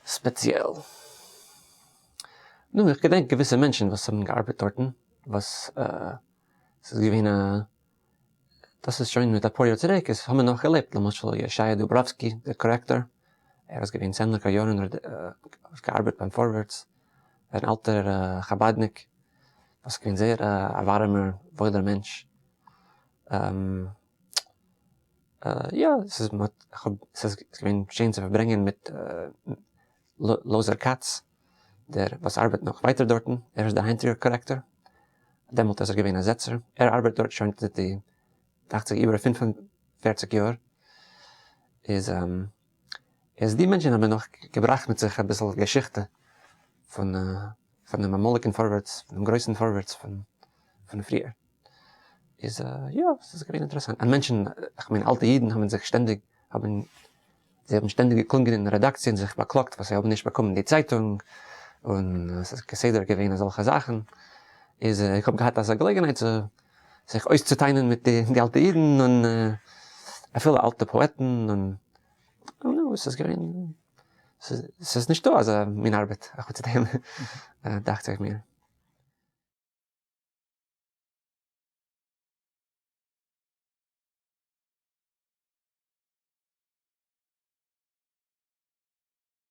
ספעציעל. נו, איך געדענק געוויסע מענטשן וואס האבן געארבעט דארטן, וואס ס'איז געווען א, דאס איז שוין מיט אפאר יאר צוריק, עס האבן נאך געלעבט, למשל ישעיה דובראווסקי דער קארעקטאר, ער איז געווען צענדליגער יארן און האט געארבעט ביים פארווערטס, אן אלטער חבדניק, וואס איז געווען זייער א ווארעמער וואוילער מענטש. יא, ס'איז ס'איז געווען שיין צו פארברענגען מיט לאזער כץ, דער וואס ארבעט נאך ווייטער דארטן, ער איז דער היינטיגער קארעקטאר, דעמאלט איז ער געווען א זעצער, ער ארבעט דארט שוין זייט די, דאכט זיך איבער 45 יאר, איז איז די מענטשן האבן נאך געבראכט מיט זיך אביסל געשיכטע פון פון דעם אמאליגן פארווערטס, פון דעם גרויסן פארווערטס פון פון פריער. איז יא, ס'איז געווען אינטערעסאנט. און מענטשן, איך מיין אלטע אידן האבן זיך שטענדיג, האבן, זיי האבן שטענדיג געקלונגען אין רעדאקציע און זיך באקלאגט וואס זיי האבן נישט באקומען די צייטונג, און עס איז כסדר געווען אזעלכע זאכן. איז איך האב געהאט אזא געלעגנהייט צו זיך אויסצוטענה'ן מיט די אלטע אידן און אפילו אלטע פאעטן און נו, עס איז געווען, ס'איז נישטא אזא מין ארבעט אחוץ דעם, דאכט זיך מיר.